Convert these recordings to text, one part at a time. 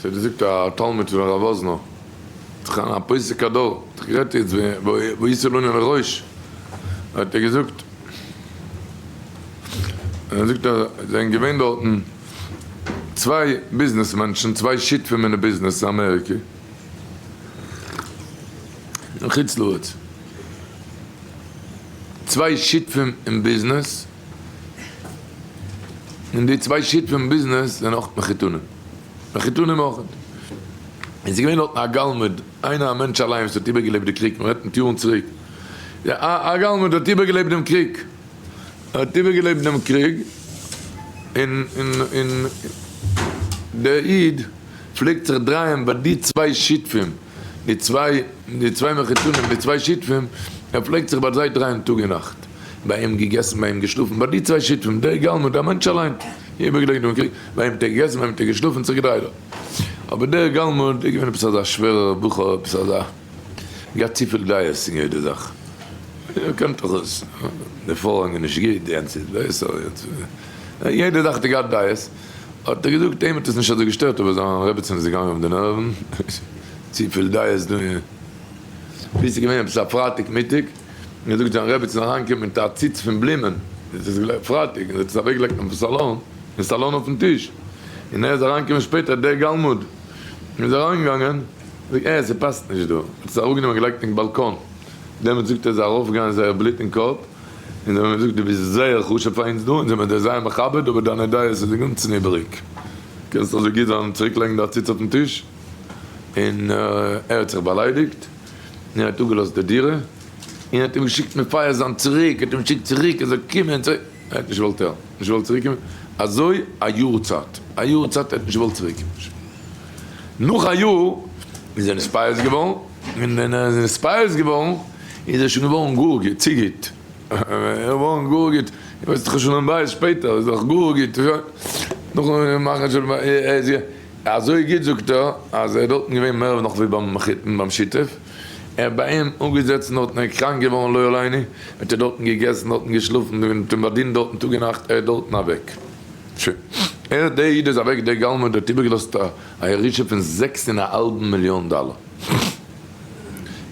ס'האט געזאגט א תלמיד פון הרב וואזנער, זיך א פוסק הדור, האט זיך גערעדט יעצט והיית לנו לראש, האט ער געזאגט, ער זאגט אז זענען געווען דארטן צוויי ביזנעס מענטשן, צוויי שותפים אין די ביזנעס אין אמעריקע, אין חוץ לארץ, צוויי שותפים אין ביזנעס, און די צוויי שותפים אין ביזנעס זענען אויך מחותנים, מחותנים אויך. און ס'איז געווען דארטן א גלמוד, איינער א מענטש אליין וואס האט איבערגעלעבט די קריג, מ'רעדט מיט יארן צוריק, א גלמוד האט איבערגעלעבט דעם קריג, ער האט איבערגעלעבט דעם קריג, און און און דער איד פלעגט זיך דרייען ביי די צוויי שותפים, די צוויי די צוויי מחותנים, די צוויי שותפים, ער פלעגט זיך ביי זיי דרייען טאג און נאכט, ביי אים געגעסן, ביי אים געשלאפן, ביי די צוויי שותפים, דער גלמוד, דער מענטש אליין, איבערגעלעבט דעם קריג, ביי אים האט ער געגעסן, ביי אים האט ער געשלאפן, זיך געדרייט דארט. אבער דער גלמוד איז געווען עפעס אזא שווערער בחור, עפעס אזא. געהאט צופיל דעות אין יעדע זאך, איר קענט דאך עס, די פארהאנג איז נישט גוט, יענץ איז בעסער, יענץ איז, יעדע זאך האט ער געהאט דעות, האט ער געזאגט אים האט עס נישט אזוי געשטערט אבער זיין רעבעצין איז געגאנגען אויף די נערוון, צופיל דעות דא, ביז ס'איז געווען עפעס א פרייטאג מיטאג, און ער זאגט זיין רעבעצין אריינגעקומען מיט א ציץ פון בלומען, פרייטאג, און זי האט עס אוועקגעלייגט אויפן סאלאן, אין סאלאן אויפן טיש, און ער איז אריינגעקומען שפעטער דער גלמוד איז אריינגעגאנגען. זאג אה ס'פאסט נישט דא, האט עס אראפגענומען געלייגט אין באלקאן, דעמאלטס זאגט ער איז ארויפגעגאנגען זייער בלוט אין קאפ, און זיי האבן געזאגט דו ביסט זייער חשוב פאר אונז דא, אונז זעמיר דיר זייער מכבד אבער דיינע דעות איז אינגאנצן איבעריג, קענסט אזוי גוט זיין צוריק לייגן די עציץ אויפן טיש, און ער האט זיך באליידיגט, און ער האט אפגעלאזט די דירה, און ער האט אים געשיקט מפייס זיין צוריק, ער האט אים געשיקט צוריק ער זאל קומען צוריק, ער האט נישט געוואלט הערן, נישט געוואלט צוריק קומען, אזוי א יאר צייט, א יאר צייט ער האט נישט געוואלט צוריק קומען. נאך א יאר איז ער נתפייס געווארן, און ווען ער איז נתפייס געווארן איז ער שוין געווארן גאר גוט, צו גוט, ער איז געווארן גאר גוט, איר ווייסט דאך שלום בית שפעטער איז דאך גאר גוט, נאכן מאכן שלום בית, ער איז אזוי גוט זאגט ער, אז ער איז דארטן געווען מער נאך ווי ביים מחותן ביים שותף, ער האט ביי אים אנגעזעצן דארטן, ער איז קראנק געווארן לא עלינו, האט ער דארטן געגעסן, דארטן געשלאפן, און האט אים באדינט דארטן טאג און נאכט, ער איז דארטן אוועק. שוין. ער, דער איד איז אוועק, דער גלמוד האט איבערגעלאזט א ירושה פון זעקס און א האלבן מיליאן דאלער.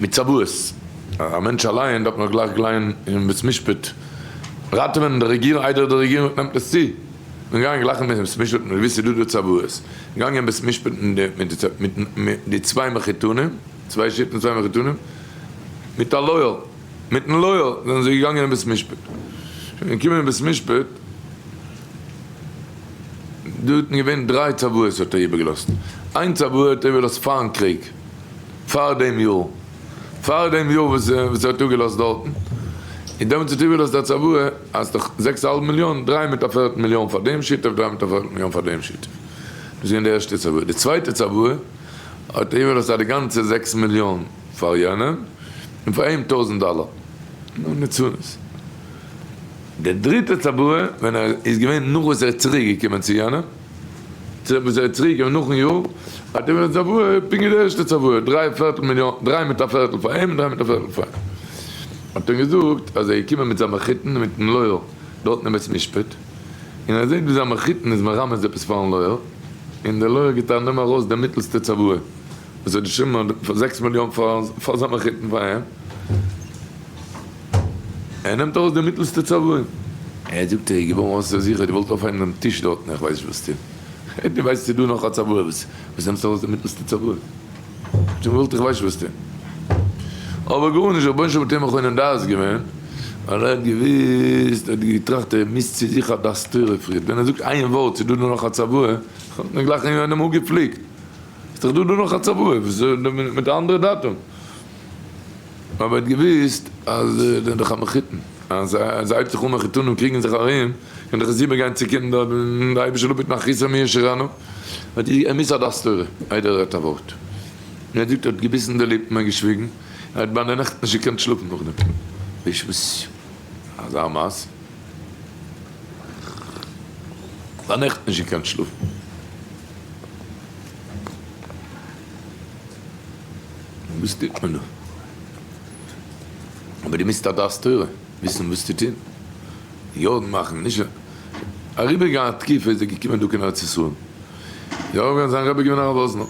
מיט צוואות. א מענטש אליין דארף מען גלייך גיין אין בית משפט ראטעווען די רעגירונג איידער די רעגירונג נעמט עס צו. מען געגאנגען גלייך אין בית משפט, מען האט געוואוסט ס'איז דא דא צוואות. געגאנגען אין בית משפט מיט די צוויי מחותנים, צוויי שותפים צוויי מחותנים, מיט א לויער. מיטן לויער זענען זיי געגאנגען אין בית משפט. שוין געקומען אין בית משפט. דארטן געווען דריי צוואות האט ער איבערגעלאזט, איין צוואה האט ער איבערגעלאזט פארן קריג, פאר דעם יאר, פאר דעם יאר וואס ער האט אפגעלאזט דארטן, און דעמאלטס האט ער איבערגעלאזט א צוואה אז דאך זעקס א האלב מיליאן, דריי מיט א פערטל מיליאן פאר דעם שותף, דריי מיט א פערטל מיליאן פאר דעם שותף, דאס איז געווען די ערשטע צוואה, די צווייטע צוואה האט ער איבערגעלאזט אז די גאנצע זעקס מיליאן פאר יענעם, און פאר אים טויזנט דאלער, נו נצנות. די דריטע צוואה ווען ער איז געווען נאך וואס ער איז צוריק געקומען צו יענעם, וואס ער איז צוריק געקומען נאכן יאר, האט ער געווען צוואה פונקט ווי די ערשטע צוואה, דריי פערטל מיליאן, דריי מיט א פערטל פאר אים און דריי מיט א פערטל פאר אים. האט ער געזאגט אז ער איז געקומען מיט זיין מחותן און מיטן לויער דארטן אין בית משפט, און ער זעט ווי זיין מחותן איז מרמז עפעס פארן לויער, און דער לויער גיבט א נעם ארויס די מיטלסטע צוואה. וואס האט געשריבן פאר זעקס מיליאן פאר זיין מחותן פאר אים, ער נעמט ארויס די מיטלסטע צוואה, ער זאגט ער איז געווארן אויסער זיך, ער האט געוואלט אויפהייבן דעם טיש דארטן, איך ווייס נישט וואס טון, דו ווייסט ס'איז דא נאך א צוואה, וואס נעמסטו ארויס די מיטלסטע צוואה, האט שוין געוואלט איך ווייס נישט וואס טון, אבער גארנישט, רבונו של עולם האט אים מחונן דעת געווען, ווייל ער האט געוואוסט, ער האט געטראכט ער מוז צו זיך א דעת תורה פריער, ווען ער זאגט איין ווארט ס'איז דא נאך א צוואה, האט מען גלייך יענעם אפגעפליקט. איז דאך דא דא נאך א צוואה וואס מיט א אנדערע דאטום. אבער ער האט געוואוסט אז זיי זענען דאך א מחותן, אז זיי הייבט זיך אן מחותנים קריגן זיך ארום, קען דאך עס איבערגיין צו קינדער, און די אייבישטער זאל אפהיטן אחריתם מי ישורנו, האט ער מוז א דעת תורה איידער ער רעדט א ווארט. און ער זאגט ער האט געביסן די ליפן און געשוויגן, ער האט ביי די נעכט נישט געקענט שלאפן נאכדעם. וויש וואס אזא מעשה. ביי נעכט נישט געקענט שלאפן. וואס טוט מען דא? אבער דו מוזט א דעת תורה, וויסן וואס צו טון, יארן מאכן, נישט אריבערגיין א תקופה איז ער געקומען דא קיין ארץ ישראל. איז ארויפגעגאנגען זיין רבי געווען הרב וואזנער,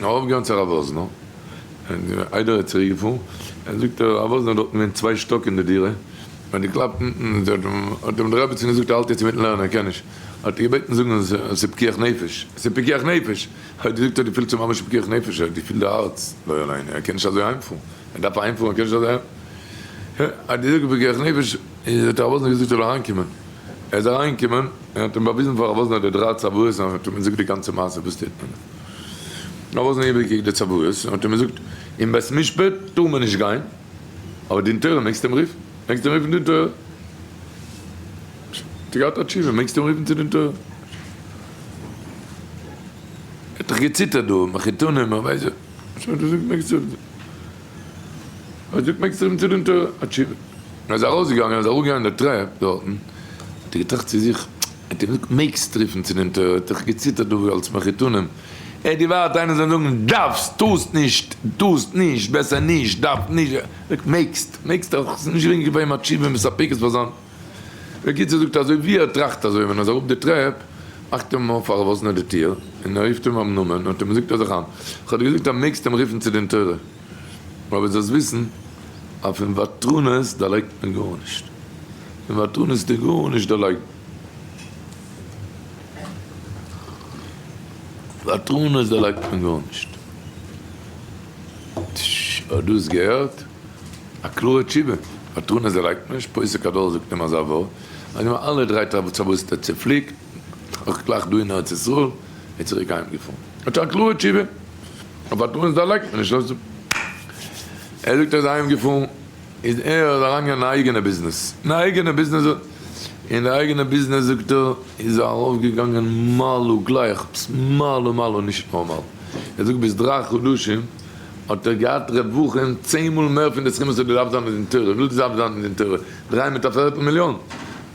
ארויפגעגאנגען צו הרב וואזנער, און איידער ער איז צוריק געפארן, זאגט ער הרב וואזנער דארטן געווען צוויי שטאק אין די דירה, ווען די קלאפט אונטן האט אים די רעבעצין געזאגט ער האלט יעצט אינמיטן לערנען ער קען נישט, האט ער געבעטן זאגן אז עס איז פיקוח נפש, עס איז פיקוח נפש, האט ער געזאגט ער האט געפילט ס'איז ממש פיקוח נפש, ער האט געפילט די הארץ, לא עלינו, ער קען נישט אזוי אהיימפארן, ער דארף אהיימפארן ער קען נישט אזוי אהיים, האט געזאגט פיקוח נפש, איז האט הרב וואזנער געזאגט ער זאל אריינקומען, ער איז אריינגעקומען און האט אים באוויזן פאר הרב וואזנער די דריי צוואות און האט אים געזאגט די גאנצע מעשה וואס טוט מען, הרב וואזנער האט איבערגעקוקט די צוואות און האט אים געזאגט אין בית משפט טאר מען נישט גיין, אבער דין תורה מעגסט אים רופן, מעגסט אים רופן דין תורה. האט ער געהאט א תשובה, מעגסט אים רופן צו דין תורה. ער האט דאך געציטערט דא, מחותנים, ער ווייסט שוין, האט ער געזאגט מעגסט רופן. ער זאגט מעגסט רופן צו דין תורה, א תשובה. ער איז ארויסגעגאנגען, ער איז אראפגעגאנגען די טרעפ דארטן, האט ער געטראכט צו זיך, ער האט אים געזאגט מעגסט רופן צו דין תורה, ער האט דאך געציטערט דא אלס מחותנים. ער האט געווארט איינער זאל זאגן דארפסט, טארסט נישט, טארסט נישט, בעסער נישט, דארף נישט, זאגט מעגסט, מעגסט דאך, ס'איז נישט גרינג געווען א תשובה מספקת פאר זיין, בקיצור זאגט ער אזוי ווי ער טראכט אזוי ווען ער איז אראפ די טרעפ מאכט אים אויף הרב וואזנער די טיר און ער רופט אים ביים נאמען און האט אים געזאגט אזוי חיים כ'האב דיר געזאגט אז מעגסט אים רופן צו דין תורה אבער זאלסט וויסן אז פון ותרנות דערלייגט מען גארנישט, פון ותרנות וועסטו גארנישט דערלייגן. ותרנות דערלייגט מען גארנישט. האט דאס געהערט? א קלארע תשובה. ותרנות דערלייגט מען נישט, פוסק הדור זאגט אים אזא ווארט, אז נעמען אלע דריי צוואות האט ער צעפליקט, אויך גלייך דא אין ארץ ישראל, איז צוריק אהיים געפארן. האט א קלארע תשובה. ותרנות דערלייגט מען נישט. ער זאגט ער איז אהיים געפארן. איז ער איז אריינגעגאנגען אין א אייגענע ביזנעס, אין א אייגענע ביזנעס, אין די אייגענע ביזנעס זאגט ער איז ער ארויפגעגאנגען מעלה גלייך, עפעס מעלה מעלה נישט נארמאל, ער זאגט ביז דריי חדשים האט ער געהאט רווחים צען מאל מער פון די סכום וואס האט געדארפט זיין אין דין תורה, וויפיל דארף זיין אין דין תורה? דריי מיט א פערטל מיליאן,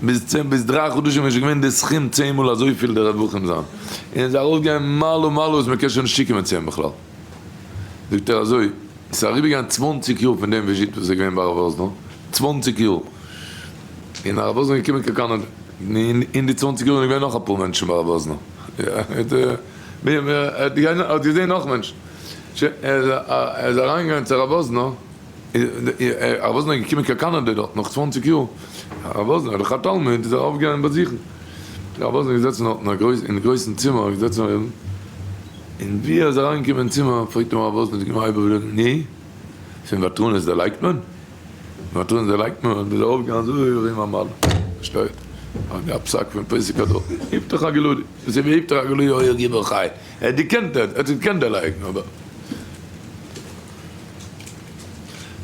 ביז צען ביז דריי חדשים איז שוין געווען די סכום צען מאל אזויפיל די רווחים זיין, און איז ארויפגעגאנגען מעלה מעלה וואס מען קען שוין נישט צוקומען צו אים בכלל, זאגט ער אזוי. ס'איז אריבערגעגאנגען צוואנציג יאר פון דעם וויזיט וואס איז געווען ביי הרב וואזנער, צוואנציג יאר, און הרב וואזנער איז געקומען קיין קאנאדע, און אין די צוואנציג יאר זענען געווען נאך אפאר מענטשן ביי הרב וואזנער, ער האט געזען נאך מענטשן, ער איז אריינגעגאנגען צו הרב וואזנער, הרב וואזנער איז געקומען קיין קאנאדע דארט נאך צוואנציג יאר, הרב וואזנער איז דאך א תלמיד, איז ער ארויפגעגאנגען באזוכן, הרב וואזנער איז געזעצן דארט אין גרויסן צימער, געזעצן און ווי ער איז אריינגעקומען אין צימער פרעגט אים הרב וואזנער די גמרא איבער ני, פון ותרנות דערלייגט מען? פון ותרנות דערלייגט מען? און איז ארויפגעגאנגען אזוי ארום א מעלה, פארשטייט? א פסק פון פוסק הדור, יפתח הגלעדי, וואס איז ויפתח הגלעדי היה גיבור חי, ער האט געקענט, ער האט געקענט דערלייגן, אבער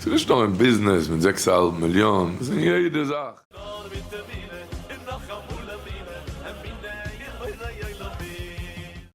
ס'איז נישט נאר אין ביזנעס מיט זעקס אהאלב מיליאן, ס'איז אין יעדע זאך. נאר מיט.